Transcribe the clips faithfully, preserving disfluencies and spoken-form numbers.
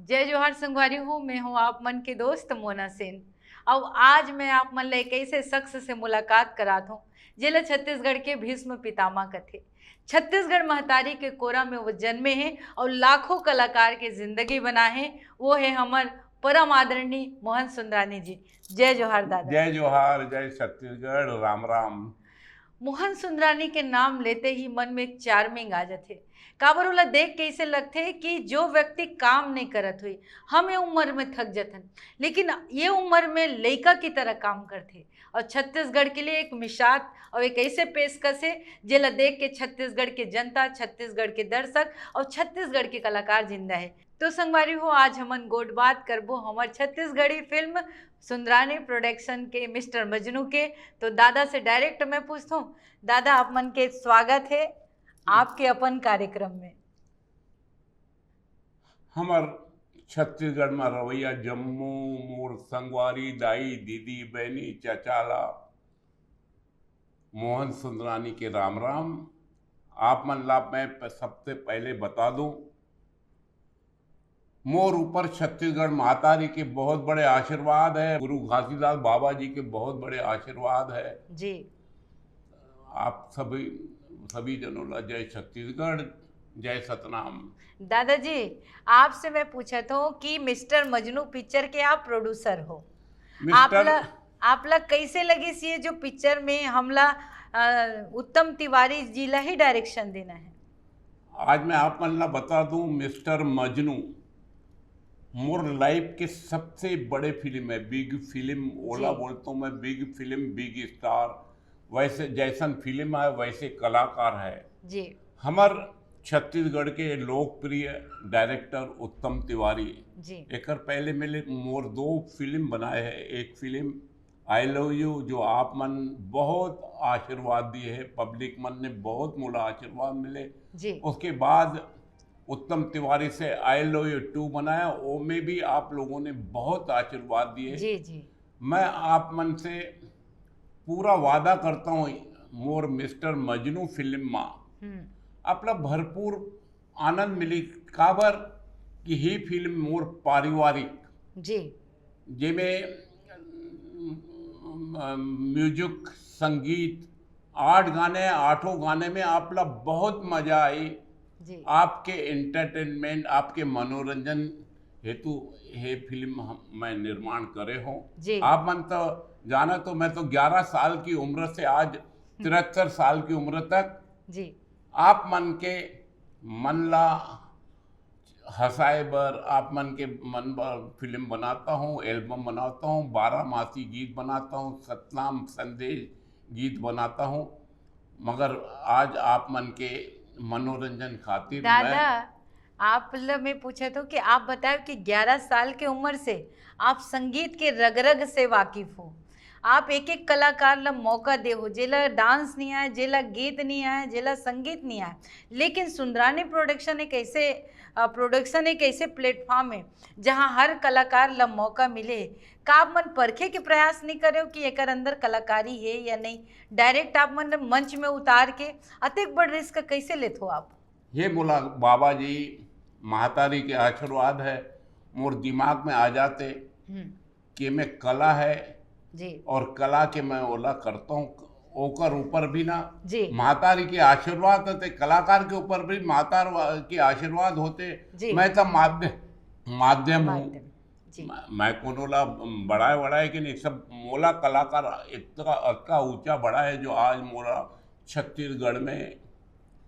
जय जोहार संगवारी हो, मैं हूं आप मन के दोस्त मोना सेन। अउ आज मैं आप मन ला एक ऐसे शख्स से मुलाकात करात हूं, जेला छत्तीसगढ़ के भीष्म पितामह कथे। छत्तीसगढ़ महतारी के कोरा में वो जन्मे हे अउ लाखों कलाकार के जिंदगी बनाए हे। वो हे हमर परम आदरणीय मोहन सुंदरानी जी। जय जोहार दादा। जय जोहार, जय छत्तीसगढ़, राम राम। मोहन सुंदरानी के नाम लेते ही मन में एक चार्मिंग आ जाथे। काबर ओला देख के ऐसे लगथे कि जो व्यक्ति काम नहीं करत होई, हम ये उम्र में थक जथन, लेकिन ये उम्र में लइका की तरह काम करथे। और छत्तीसगढ़ के लिए एक मिसाल और एक ऐसे पेशकश है, जेला देख के छत्तीसगढ़ के जनता, छत्तीसगढ़ के दर्शक और छत्तीसगढ़ के कलाकार जिंदा है। तो संगवारी हो, आज हमन गोठ बात करबो हमर छत्तीसगढ़ी फिल्म सुंदरानी प्रोडक्शन के मिस्टर मजनू के। तो दादा से डायरेक्ट मैं पूछता हूँ, दादा, आप मन के स्वागत है आपके अपन कार्यक्रम में। हमर छत्तीसगढ़ में रवैया जम्मो मोर संगवारी, दाई, दीदी, बहनी, चचाला मोहन सुंदरानी के राम राम। आप मन ला मैं प-, सबसे पहले बता दूं, मोर ऊपर छत्तीसगढ़ महतारी के बहुत बड़े आशीर्वाद है, गुरु घासीदास बाबा जी के बहुत बड़े आशीर्वाद है। जी। आप सभी, सभी जनों ला जय छत्तीसगढ़, जय सतनाम। दादाजी, आपसे मैं पूछत हूँ कि मिस्टर मजनू पिक्चर के आप प्रोड्यूसर हो, मिस्टर आप ला, आप ला कैसे लगिस ये जो पिक्चर में हमला, अ, उत्तम तिवारी जी ला ही डायरेक्शन देना है? आज मैं आप मन ला बता दूं, मिस्टर मजनू मोर लाइफ के सबसे बड़े फिल्म है, बिग फिल्म ओला जी। बोलता हूँ मैं, बिग फिल्म, बिग स्टार। वैसे जैसन फिल्म है, वैसे कलाकार है। जी। हमर छत्तीसगढ़ के लोकप्रिय डायरेक्टर उत्तम तिवारी। जी। एकर पहले मेले मोर दो फिल्म बनाए हैं। एक फिल्म आई लव यू, जो आप मन बहुत आशीर्वाद दिए है, पब्लिक मन ने बहुत मोला आशीर्वाद मिले। जी। उसके बाद उत्तम तिवारी से आई लव यू टू बनाया, वो में भी आप लोगों ने बहुत आशीर्वाद दिए। जी, जी। मैं आप मन से पूरा वादा करता हूँ, मोर मिस्टर मजनू फिल्म मा हम्म। आप ला भरपूर आनंद मिली, काबर कि ही फिल्म मोर पारिवारिक, जी। जेमे, अम, म्यूजिक, संगीत, आठ गाने, आठों गाने में आप ला बहुत मजा आई। जी। आपके एंटरटेनमेंट, आपके मनोरंजन हेतु ये फिल्म हम, मैं निर्माण करे हूँ। जी। आप मन तो जाना, तो मैं तो ग्यारह साल की उम्र से आज हम्म। तिहत्तर साल की उम्र तक जी। आप मन के मन ला हंसाए बर, आप मन के मन बर फिल्म बनाता हूँ, एल्बम बनाता हूँ, बारह मासी गीत बनाता हूँ, सतनाम संदेश गीत बनाता हूँ, मगर आज आप मन के मनोरंजन खातिर दादा, मैं आप ल मैं पूछत हूँ कि आप बताओ कि ग्यारह साल के उम्र से आप संगीत के रग-रग से वाकिफ हो। आप एक-एक कलाकार ल मौका दे हो, जेला डांस नहीं आए, जेला गीत नहीं आए, जेला संगीत नहीं आए, लेकिन सुंदरानी प्रोडक्शन एक ऐसे, अ, प्रोडक्शन एक ऐसे प्लेटफॉर्म है, जहाँ हर कलाकार ल मौका मिले। का आप मन परखे के प्रयास नहीं करे हो कि एकर अंदर कलाकारी है या नहीं? डायरेक्ट आप मन मंच में उतार के अतेक बड़ रिस्क कैसे लेत हो आप? ये मोला बाबा जी, महतारी के आशीर्वाद है, मोर दिमाग में आ जाते हम्म। कि मैं कला है जी। और कला के मैं ओला करता हूँ, ओकर ऊपर भी ना जी। महतारी के आशीर्वाद होते, कलाकार के ऊपर भी महतार वा-, के आशीर्वाद होते। जी। मैं तो माध्य-, माध्यम हूँ। माध्यम। जी। मैं, मैं कोनो ला बड़ाए, बड़ाए के नहीं, सब मोला कलाकार इतना, इतना ऊंचा बड़ा है जो आज मोला छत्तीसगढ़ में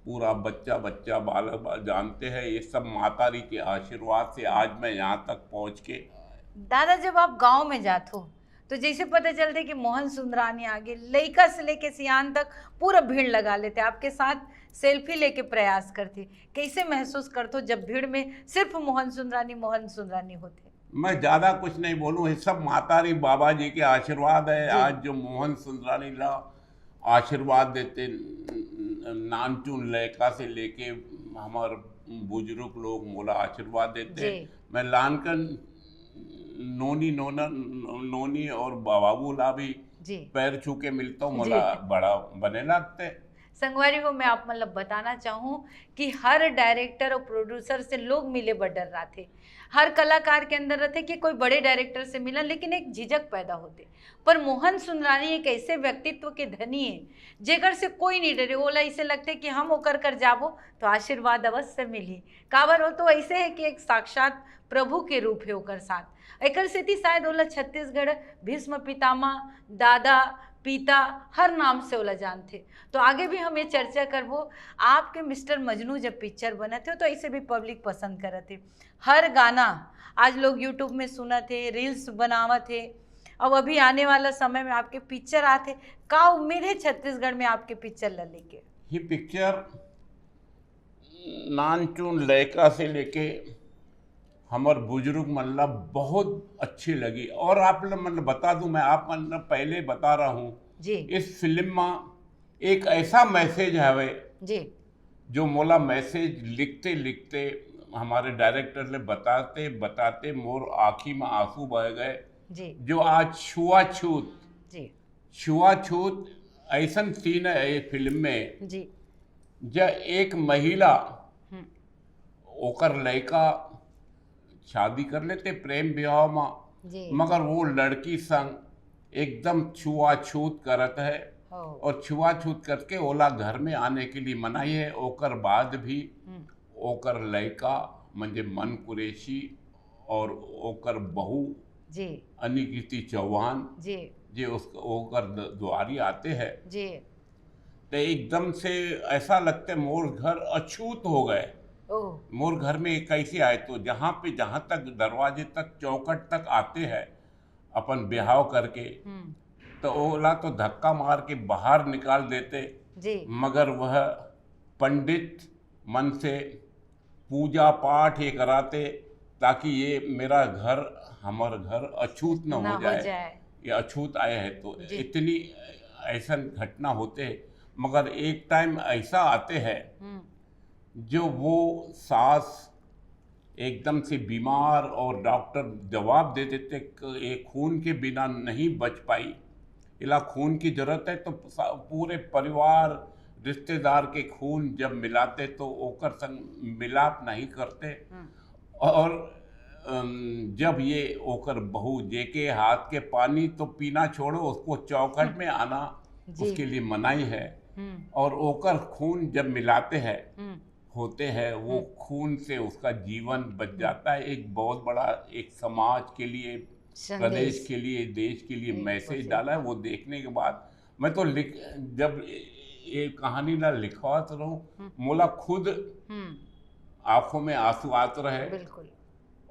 पूरा बच्चा, बच्चा, बालक, बाल जानते हैं। ये सब महतारी के आशीर्वाद से आज मैं यहाँ तक पहुँच के। दादा, जब आप गांव में जात हो, तो जैसे पता चलते कि मोहन सुंदरानी आगे, लइका से लेके सियान तक पूरा भीड़ लगा लेते, आपके साथ सेल्फी लेके प्रयास करते। कैसे महसूस करते हो जब भीड़ में सिर्फ मोहन सुंदरानी, मोहन सुंदरानी होते? मैं ज्यादा कुछ नहीं बोलूं, ये सब महतारी बाबा जी के आशीर्वाद है। जी। आज जो मोहन सुंदरानी ला आशीर्वाद देते, नानचुन लइका से लेके हमार बुजुर्ग लोग मोला आशीर्वाद देते। जी। मैं लानकन नोनी, नोना, नोनी और बाबू ला भी जी। पैर छू के मिलता हूँ, जी। मोला बड़ा बने लगते। संगवारी हो, मैं आप मन ल बताना चाहूँ कि हर डायरेक्टर और प्रोड्यूसर से लोग मिले बर डर्राथे। हर कलाकार के अंदर रथे कि कोई बड़े डायरेक्टर से मिला, लेकिन एक झिझक पैदा होथे। पर मोहन सुंदरानी एक ऐसे व्यक्तित्व के धनी हे, जेकर से कोई नहीं डरे। ओला ऐसे लगथे कि हम ओकर कर जाबो तो आशीर्वाद अवश्य मिली। काबर हो तो ऐसे हे कि एक साक्षात प्रभु के रूप हे ओकर साथ। एकर सेती शायद ओला छत्तीसगढ़ भीष्म पितामह, दादा, पिता हर नाम से ओला जानथे। तो आगे भी हम ये चर्चा करबो। आपके मिस्टर मजनू जब पिक्चर बनत हे तो ऐसे भी पब्लिक पसंद करत हे। हर गाना आज लोग YouTube में सुनत हे, रील्स बनावत हे। अब अभी आने वाला समय में आपके पिक्चर आत हे, का उम्मीद हे छत्तीसगढ़ में आपके पिक्चर ला लेके? ये पिक्चर नानचुन लइका से लेके हमर बुजुर्ग मन ला बहुत अच्छी लगी। और आप ल-, मन ल बता दूं, मैं आप मन ल पहले बता रहा हूँ, जी। इस फिल्म में एक ऐसा मैसेज हवे, जी। जो मोला मैसेज लिखते लिखते, हमारे डायरेक्टर ने बताते बताते मोर आँखी में आंसू बह गए। जी। जो आज छुआछूत, जी। छुआछूत ऐसन सीन है ये फिल्म में, जी। जब एक महिला, हम्म। ओकर लइका शादी कर लेते प्रेम विवाह में, जी। मगर वो लड़की संग एकदम छुआछूत करत है हो। और छुआछूत करके ओला घर में आने के लिए मनाई है। ओकर बाद भी हम्म। ओकर लइका, मंजे मन कुरैशी और ओकर बहू जी। अनिकृति चौहान, जी। जे उस, ओकर द-, दुआरी आते हैं, जी। तो एकदम से ऐसा लगते मोर घर अछूत हो गए। ओह। मोर घर में कैसे आए, तो जहाँ पे, जहाँ तक दरवाजे तक, चौखट तक आते हैं अपन ब्याह करके, हम्म। तो ओला तो धक्का मार के बाहर निकाल देते, जी। मगर वह पंडित मन से पूजा पाठ ये कराते, ताकि ये मेरा घर, हमर घर अछूत न ना हो हो जाए, जाए। ये अछूत आए हैं तो। जी। इतनी ऐसा घटना होते हैं, मगर एक टाइम ऐसा आते हैं हम्म। जो वो सास एकदम से बीमार और डॉक्टर जवाब दे देते कि ये खून के बिना नहीं बच पाई, इला खून की जरूरत है, तो सा-, पूरे परिवार, रिश्तेदार के खून जब मिलाते तो ओकर संग मिलाप नहीं करते। हम्म। और अम, जब ये ओकर बहू जेके हाथ के पानी तो पीना छोड़ो, उसको चौखट में आना जी। उसके लिए मनाही है। हम्म। और ओकर खून जब मिलाते हैं, हम्म। होते हैं, वो हम्म। खून से उसका जीवन बच जाता है। एक बहुत बड़ा, एक समाज के लिए, संदेश। प्रदेश के लिए, देश के लिए एक मैसेज मैसेज। डाला है। वो देखने के बाद मैं तो लिख, जब ये कहानी ना लिखवात रहूं, हम्म। मोला खुद हम्म। आंखों में आंसू आत रहे। बिल्कुल।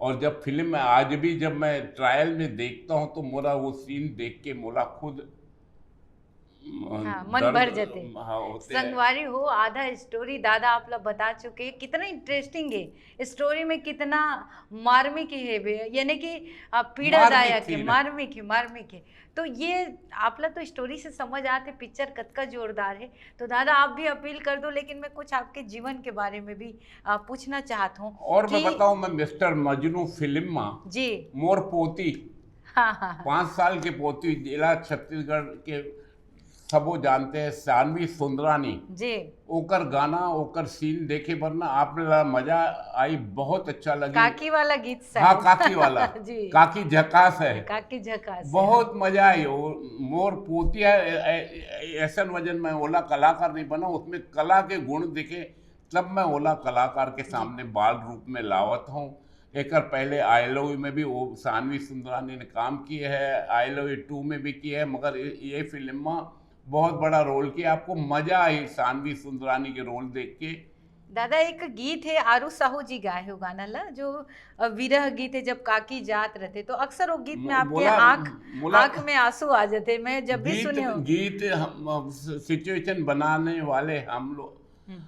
और जब फिल्म में आज भी जब मैं ट्रायल में देखता हूँ तो मोला वो सीन देख के मोला खुद, अ, हाँ, मन दर्द, भर जाते। हाँ, होते हैं। संगवारी हो, आधा स्टोरी दादा आप ला बता चुके हैं। कितना इंटरेस्टिंग है स्टोरी में, कितना मार्मिक है बे, यानी कि, आ, पीड़ादायक मार्मिक है, थी ना। मार्मिक है, मार्मिक है। तो ये आप ला तो स्टोरी से समझ आते पिक्चर कतका जोरदार है। तो दादा आप भी अपील कर दो, लेकिन मैं कुछ आपके जीवन के बारे में भी, आ, पूछना चाहत हूँ और मैं कि बताऊं, मैं मिस्टर मजनू फिल्म में जी। मोर पोती, हाँ, हाँ, हाँ। पाँच साल के पोती, जिला छत्तीसगढ़ के सबो जानते हैं, सानवी सुंदरानी, जी। ओकर गाना, ओकर सीन देखे बर ना आप ला मजा आई, बहुत अच्छा लगे। काकी वाला गीत सर। हाँ, काकी वाला। जी। काकी झकास है। काकी झकास है। बहुत मजा आई। वो मोर पोती है, ऐ-, ऐ-, ऐसन वजन में ओला कलाकार नहीं बना, उसमें कला के गुण दिखे, तब मैं ओला कलाकार के सामने बाल रूप में लावत हूँ। एकर पहले आई लव यू में भी वो सानवी सुंदरानी ने काम किए है, आई लव यू टू में भी किए है, मगर ये, ये फिल्म में बहुत बड़ा रोल किया। आपको मजा आई सानवी सुंदरानी के रोल देख के। दादा, एक गीत है, आरू साहू जी गाए हो गाना ला, जो, अ, विरह गीत है, जब काकी जात रहते, तो अक्सर वो गीत में मो-, आपके मोला, आंख, मोला आंख में आंसू आ जाते। मैं जब भी गीत, सुने हूँ। गीत हम, सिचुएशन बनाने वाले हम लोग, हम्म।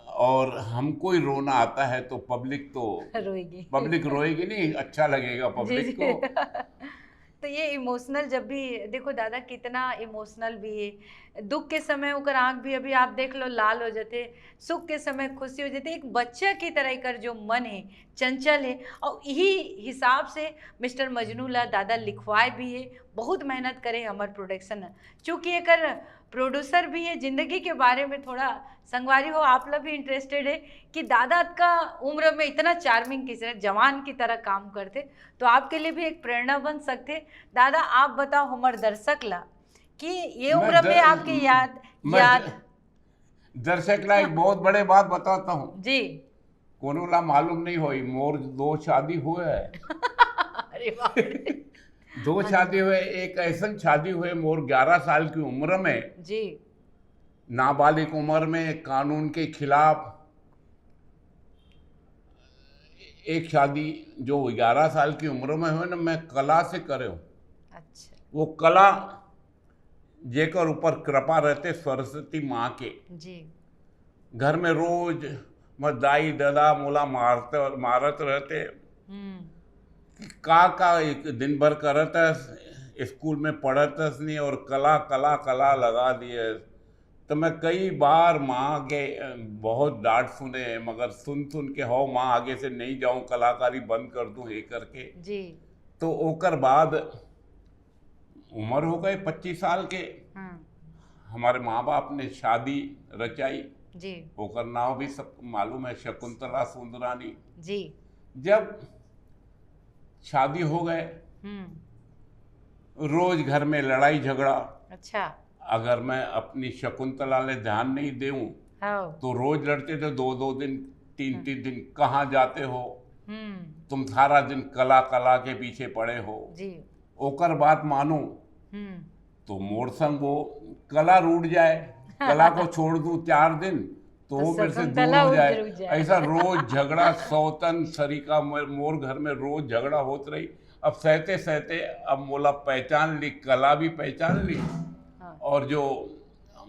और हमको ही रोना आता है तो पब्लिक तो रोएगी। पब्लिक रोएगी नहीं, अच्छा लगेगा जी, पब्लिक जी। को। तो ये इमोशनल, जब भी देखो दादा, कितना इमोशनल भी है। दुख के समय ओकर आंख भी, अभी आप देख लो, लाल हो जाते, सुख के समय खुशी हो जाती। एक बच्चा की तरह एकर जो मन है, चंचल है, और यही हिसाब से मिस्टर मजनू ला दादा लिखवाए भी है। बहुत मेहनत करे हमर प्रोडक्शन, चूँकि एकर प्रोड्यूसर भी है, जिंदगी के बारे में थोड़ा, संगवारी हो, आप लोग भी इंटरेस्टेड है कि दादा का उम्र में इतना चार्मिंग की तरह, जवान की तरह काम करते, तो आपके लिए भी एक प्रेरणा बन सकते। दादा, आप बताओ हमर दर्शक ला कि ये मैं उम्र में दर- आपके याद मैं याद द- दर्शक ला एक बहुत बड़े बात बताता हूँ। जी। कोनो ला मालूम नहीं होई, मोर दो शादी हुए है। अरे बाप रे। दो शादी हुए। एक ऐसन शादी हुए मोर ग्यारह साल की उम्र में, जी। नाबालिग उम्र में, कानून के खिलाफ एक शादी जो ग्यारह साल की उम्र में हुए ना, मैं कला से करे हूँ। अच्छा। वो कला जेकर ऊपर कृपा रहते सरस्वती माँ के। जी। घर में रोज मैं दाई दादा मोला मारते और मारत रहते। हम्म। का का एक दिन भर करत हस, स्कूल में पढ़त हस नहीं और कला कला कला लगा दिए। तो मैं कई बार माँ के अ, बहुत डांट सुने, मगर सुन सुन के, "हो माँ, आगे से नहीं जाऊँ, कलाकारी बंद कर दूँ," ये करके। जी। तो ओकर बाद उम्र हो गए पच्चीस साल के, हम्म। हमारे माँ बाप ने शादी रचाई। जी। ओकर नाम भी सब मालूम है, शकुंतला सुंदरानी। जी। जब शादी हो गए, हम्म। रोज घर में लड़ाई झगड़ा। अच्छा। अगर मैं अपनी शकुंतला ले ध्यान नहीं देऊं हाँ। तो रोज लड़ते थे, दो दो दिन, तीन तीन दिन, "कहाँ जाते हो, हम्म। तुम सारा दिन कला कला के पीछे पड़े हो।" जी। ओकर बात मानूं हम्म। तो मोर संग वो कला रूठ जाए, कला को छोड़ दूं चार दिन तो तो वो मेरे से दूर शकुंतला हो उड़ जाए। जरूर जाए। ऐसा रोज झगड़ा, सौतन सरीका मोर मोर घर में रोज झगड़ा होत रही। अब सहते सहते अब मोला पहचान ली, कला भी पहचान ली। हाँ। और जो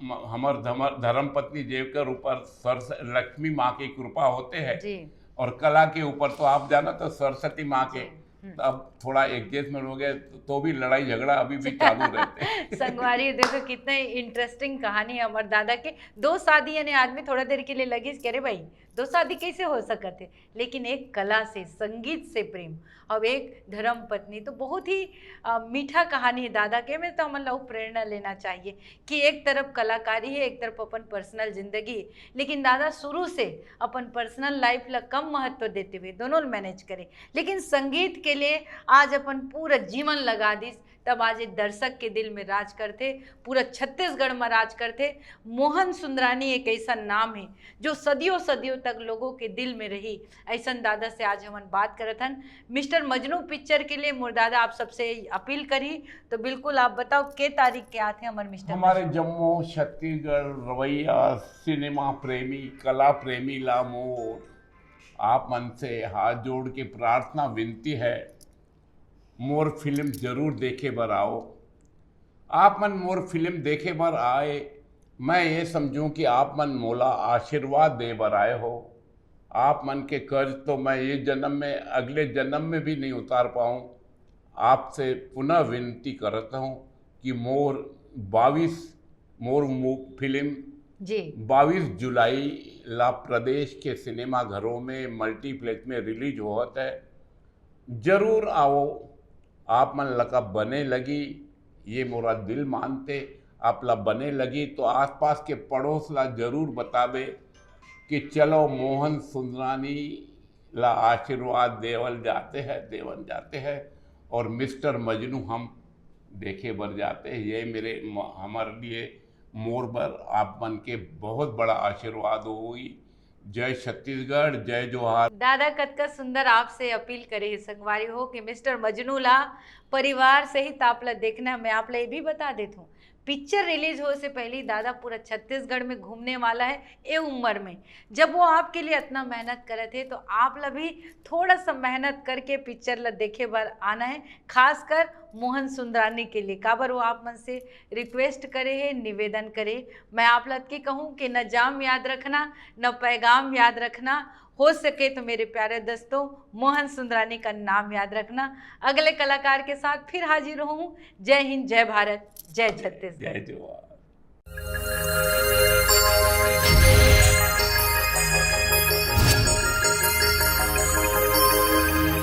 म- हमर धमर- धर्म पत्नी जेकर ऊपर सर लक्ष्मी माँ की कृपा होते हैं, जी। और कला के ऊपर तो आप जाना तो सरस्वती माँ के। हम्म। तो अब थोड़ा एडजस्टमेंट हो गया तो, तो भी लड़ाई झगड़ा अभी भी चालू रहते हैं। संगवारी, देखो कितना इंटरेस्टिंग कहानी है हमर दादा के। दो शादी यानी आदमी थोड़ा देर के लिए लगिस कि अरे भाई, दो शादी कैसे हो सकत है, लेकिन एक कला से, संगीत से प्रेम, अब एक धर्म पत्नी, तो बहुत ही अ, मीठा कहानी है दादा के। में तो हमन ला प्रेरणा लेना चाहिए कि एक तरफ कलाकारी है, एक तरफ अपन पर्सनल जिंदगी है, लेकिन दादा शुरू से अपन पर्सनल लाइफ ला कम महत्व देते हुए दोनों मैनेज करे, लेकिन संगीत के लिए आज अपन पूरा जीवन लगा दिस। तब आज ये दर्शक के दिल में राज करते, पूरा छत्तीसगढ़ में राज करते। मोहन सुंदरानी एक ऐसा नाम है जो सदियों सदियों तक लोगों के दिल में रही। ऐसन दादा से आज हमन बात करत हन। मिस्टर मजनू पिक्चर के लिए मोर दादा आप सबसे अपील करी, तो बिल्कुल आप बताओ के तारीख के आथे हमर मिस्टर हमारे मजनू? जम्मो छत्तीसगढ़ रवैया सिनेमा प्रेमी, कला प्रेमी ला मोर आप मन से हाथ जोड़ के प्रार्थना विनती है, मोर फिल्म जरूर देखे बर आओ। आप मन मोर फिल्म देखे बर आए, मैं ये समझूं कि आप मन मोला आशीर्वाद दे बर आए हो। आप मन के कर्ज तो मैं ये जन्म में, अगले जन्म में भी नहीं उतार पाऊँ। आपसे पुनः विनती करता हूँ कि मोर बाईस, मोर मू- फिल्म जी। बाईस जुलाई ला प्रदेश के सिनेमा घरों में, मल्टीप्लेक्स में रिलीज होत है। जरूर आओ, आप मन लका बने लगी, ये मोरा दिल मानते। आप ला बने लगी तो आसपास के पड़ोस ला जरूर बताबे कि चलो मोहन सुंदरानी ला आशीर्वाद देवल जाते हैं, देवन जाते हैं, और मिस्टर मजनू हम देखे बर जाते हैं। ये मेरे म- हमारे लिए, मोर बर आप मन के बहुत बड़ा आशीर्वाद होई। जय छत्तीसगढ़, जय जोहार। दादा कतका सुंदर आपसे अपील करे हे संगवारी हो कि मिस्टर मजनू ला परिवार सहित आप ला देखना है। मैं आप ला ये भी बता देत हूँ, पिक्चर रिलीज हो से पहले ही दादा पूरा छत्तीसगढ़ में घूमने वाला है। ए उम्र में जब वो आपके लिए इतना मेहनत करत हे तो आप ला भी थोड़ा सा मेहनत करके पिक्चर ला देखे बर आना है, खासकर मोहन सुंदरानी के लिए। काबर वो आप मन से रिक्वेस्ट करे हे, निवेदन करे। मैं आप ला अतके कहूँ कि न जाम याद रखना, न पैगाम याद रखना, हो सके तो मेरे प्यारे दोस्तों मोहन सुंदरानी का नाम याद रखना। अगले कलाकार के साथ फिर हाजिर हूँ। जय हिंद, जय भारत, जय छत्तीसगढ़। जय जोहार।